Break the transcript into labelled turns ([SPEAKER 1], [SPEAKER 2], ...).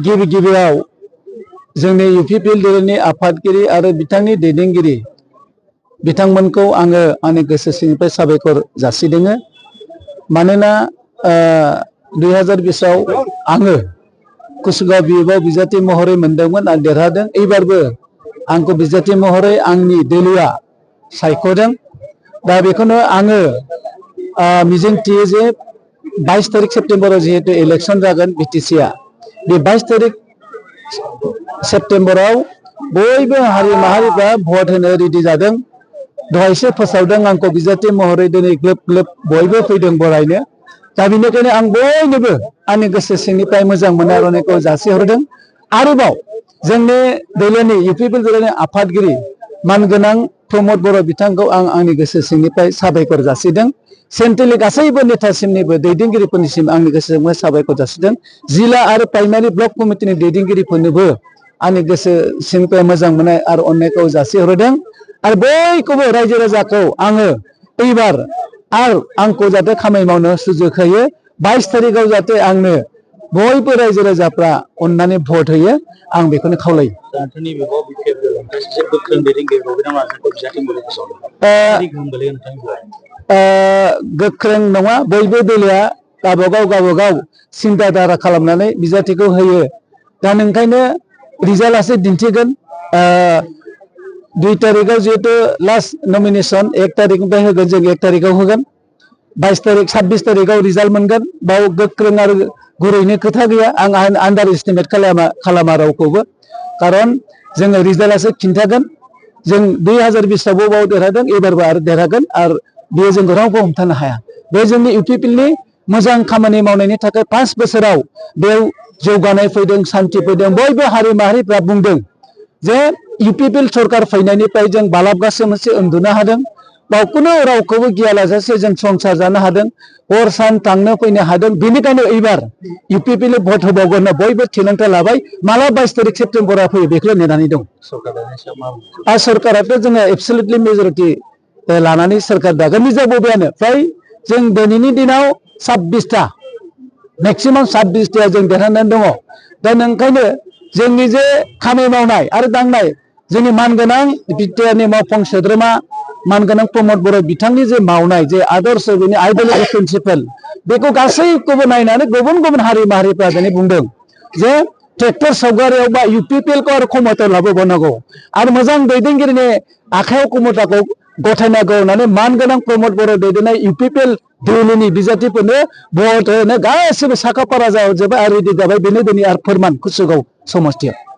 [SPEAKER 1] गिबि गिबियाव जोंनि UPPL दोलोनि आफादगिरि आरो बिथांनि दैदेनगिरि बिथांमोनखौ आङो आंनि गोसो सिंनिफ्राय साबायखर जासिदोङो। मानोना 2020 आव आङो कुसुगाव बिबाव बिजाथि महरै मोनदोंमोन आरो देरहादों। एबारबो आंखौ बिजाथि महरै आंनि दोलोआ सायख'दों। दा बेखौनो आङो मिजिंथियो जे 22 तारिख सेप्तेम्बराव जिहेतु इलेक्सन जागोन BTC आ बे 22 तारिख सेप्तेम्बराव बयबो हारि माहारिफ्रा भट होनो रेडि जादों। दहायसो फोसावदों आंखौ बिजाथि महरै दिनै ग्लोब ग्लोब बयबो फैदों बरायनो। दा बेनिखायनो आं बयनोबो आंनि गोसो सिंनिफ्राय मोजां मोननाय आर'नाइखौ जासिहरदों। आरोबाव जोंनि दोलोनि UPPL दोलोनि आफादगिरि मानगोनां प्रमद बर' बिथांखौ आं आंनि गोसो सिंनिफ्राय साबायखर जासिदों। सेन्ट्रेलनि गासैबो नेतासिमनिबो दैदेनगिरिफोरनिसिम आंनि गोसोजों साबायखर जासिदों। जिल्ला आरो प्राइमारि ब्लक कमिटिनि दैदेनगिरिफोरनोबो आंनि गोसो सिंनिफ्राय मोजां मोननाय आरो अननायखौ जासिहरदों। आरो बयखौबो रायजो राजाखौ आङो एबार आरो आंखौ जाहाथे खामानि मावनो सुजुग होयो। 22 तारिखआव जाहाथे आंनो बयबो रायजो राजाफ्रा अननानै भट होयो आं बेखौनो खावलायो। गोख्रों नङा, बयबो दोलोआ गावबागाव सिन्था धारा खालामनानै बिजाथिखौ होयो। दा नोंखायनो रिजाल्टआसो दिन्थिगोन। 2 तारिखआव जिहेतु लास्ट नमिनेशन 1 तारिखनिफ्राय होगोन, जों 1 तारिखआव होगोन। 22 तारिख 26 तारिखआव रिजाल्ट मोनगोन। बाव गोख्रों आरो गुरैनो खोथा गैया। आं आन्डार एस्टिमेट खालामा रावखौबो। खारन जोङो रिजाल्टआसो खिन्थागोन। जों 2020 आवबो बाव देरहादों, एबारबो आरो देरहागोन आरो बेयो जोंखौ रावबो हमथानो हाया। बे जोंनि UPPLनि मोजां खामानि मावनायनि थाखाय 5 बोसोराव बेयाव जौगानाय फैदों, सान्थि फैदों। बयबो हारि माहारिफ्रा बुंदों जे UPPL सरकार फैनायनिफ्राय जों बालाबगासे मोनसे उन्दुनो हादों। बावखौनो रावखौबो गियालाजासे जों संसार जानो हादों। हर सान थांनो फैनो हादों। बेनिखायनो एबार UPPL भट होबावगोन बयबो थिरांथा लाबाय। माला 22 तारिख सेप्तेम्बरा फैयो बेखौल' नेनानै दं। सरकाराथ' जोङो एबसलिउटलि मेजरिटि लानानै सरकार दागोन। निजाबोबायानो फ्राय जों दिनैनि दिनाव 26टा मेक्सिमाम 26टा जों देरहानानै दङ। दा नोंखायनो जोंनि जे खामानि मावनाय आरो दांनाय जोंनि मानगोनां बिटिआरनि मावफुं सोद्रोमा मानगोनां प्रमद बर' बिथांनि जे मावनाय जे आदर्श बेनि आइडिय'लजि प्रिन्सिपल बेखौ गासैखौबो नायनानै गुबुन गुबुन हारि माहारिफ्रा दिनै बुंदों जे ट्रेक्टर सावगारियाव बा UPPL खौ आरो क्षमतायाव लाबोबावनांगौ आरो मोजां दैदेनगिरिनि आखायाव क्षमताखौ गथायनांगौ होननानै मानगोनां प्रमद बर' दैदेननाय UPPL दोलोनि बिजाथिफोरनो भट होनो गासिबो साखा फारा जाजोब्बाय आरो रेडि जाबाय। बेनो दिनै आरो फोरमान कुसुगाव समस्तियाव।